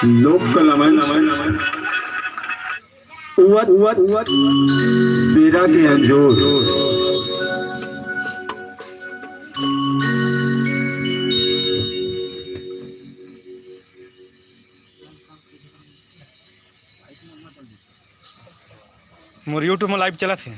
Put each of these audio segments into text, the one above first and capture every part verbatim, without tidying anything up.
लोक कला मंच, उवत, उवत, उवत, बेरा के अंजोर। मोर YouTube में live चलत हे।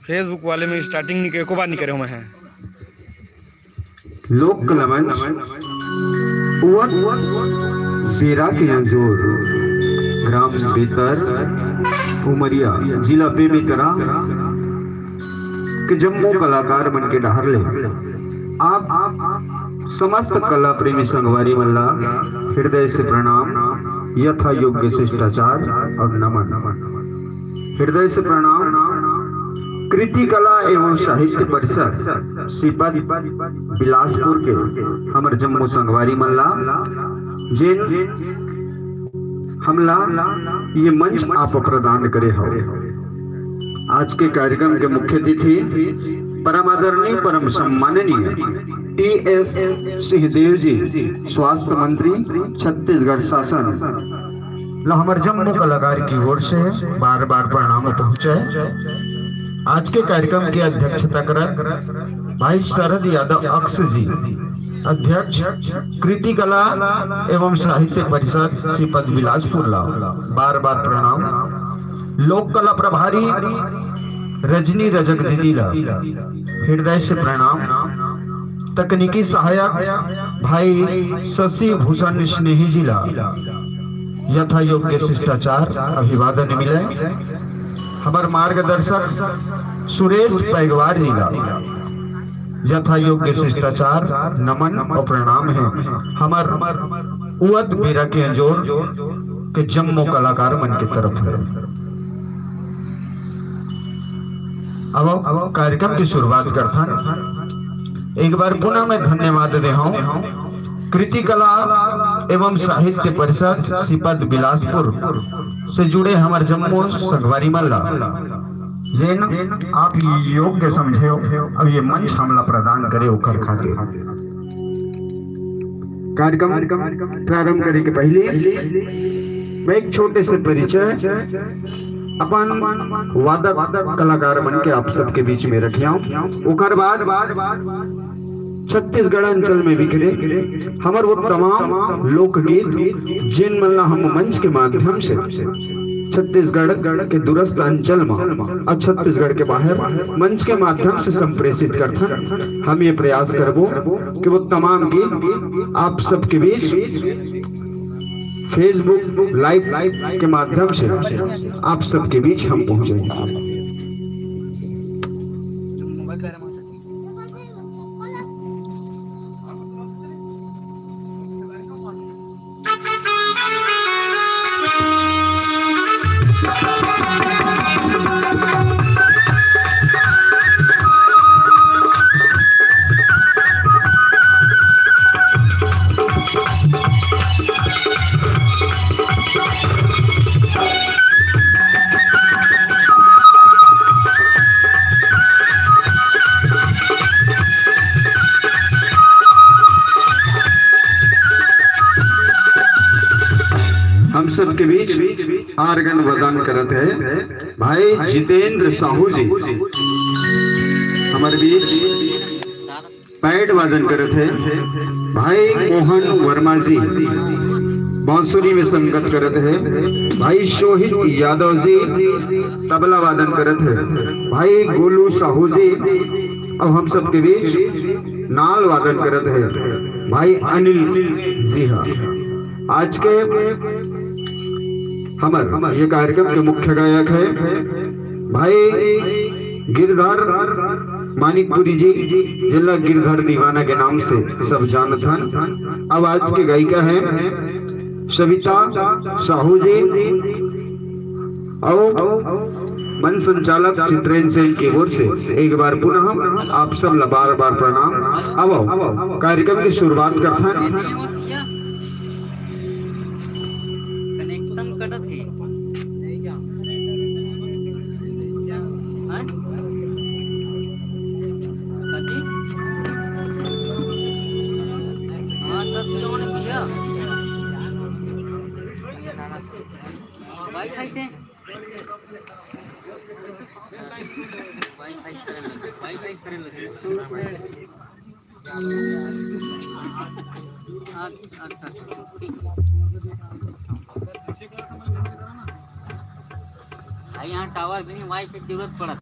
Facebook वाले में starting नहीं, एको बार नहीं करे हूँ मैं। लोक कला मंच, उवत बेरा के अंजोर, ग्राम बेतर, उमरिया, जिला बेमेतरा के जम्मो कलाकार मन के डहर ले आप समस्त कला प्रेमी संगवारी मन ला हृदय से प्रणाम, यथा योग्य शिष्टाचार और नमन। हृदय से प्रणाम। कृति कला एवं साहित्य परिषद सीपत बिलासपुर के हमर जम्मो संगवारी मन ला, जेन हमला ये मंच आप प्रदान करे हव। आज के कार्यक्रम के मुख्य अतिथि परम आदरणीय, परम सम्माननीय टी एस सिंहदेव जी, स्वास्थ्य मंत्री छत्तीसगढ़ शासन, ला हमर जम्मो कलाकार की ओर से बार बार प्रणाम पहुंचे। आज के कार्यक्रम की अध्यक्षता करत भाई शरद यादव अक्स जी, अध्यक्ष कृति कला एवं साहित्य परिषद सीपत बिलासपुर ला बार बार प्रणाम। लोक कला प्रभारी रजनी रजक दीदी ला हृदय से प्रणाम। तकनीकी सहायक भाई शशि भूषण स्नेही जी ला यथा योग्य शिष्टाचार अभिवादन मिले। हमर मार्गदर्शक सुरेश पैगवार जी ला यथा योग्य शिष्टाचार नमन और प्रणाम है। हमर उवत बेरा के अंजोर के जम्मो कलाकार मन के तरफ ले। अब, अब कार्यक्रम की शुरुआत करथन। एक बार पुनः मैं धन्यवाद दे हूँ कृति कला एवं साहित्य परिषद सीपत बिलासपुर से जुड़े हमर जम्मो संगवारी मन ला, जेन आप योग्य समझे हो, अब ये मंच हमला प्रदान करे ओकर खातिर। कार्यक्रम प्रारंभ करे के पहले मैं एक छोटे से परिचय अपन वादक कलाकार मन के आप सबके बीच में रखियाऊं। ओकर बाद छत्तीसगढ़ अंचल में बिखरे हमर वो तमाम लोकगीत, जिन मन ला हम मंच के माध्यम से छत्तीसगढ़ के दूरस्थ अंचल में और छत्तीसगढ़ के बाहर मंच के माध्यम से संप्रेषित करथन। हम ये प्रयास करबो कि वो तमाम गीत आप सबके बीच Facebook live के माध्यम से आप सबके बीच हम पहुंचाएंगे। के बीच आर्गन वादन करत हे भाई जितेंद्र साहू जी, हमर बीच पैड वादन करत हे भाई मोहन वर्मा जी, बांसुरी में संगत करत हे भाई शोहित यादव जी, तबला वादन करत हे भाई गोलू साहू जी, अउ हम सबके बीच नाल वादन करत हे भाई अनिल जी हा। आज के हमर ये कार्यक्रम के मुख्य गायक हे भाई गिरधर मानिकपुरी जी, जेला गिरधर दीवाना के नाम से सब जानत हन। अब आज के गायिका हे सविता साहू जी, अउ मंच संचालक चित्रेन सेन के ओर से एक बार पुनः आप सब ला बार बार प्रणाम। अब कार्यक्रम की शुरुआत करथन। कनेक्शन कटत हे। हैं? कथी? हाँ, सब चीज on है भैया। वाईफाई से। वाईफाई करे लगे, वाईफाई करे लगे। अच्छा, अच्छा, अच्छा, ठीक। भाई, यहाँ टावर भी नहीं, वाईफाई की जरूरत पड़ा।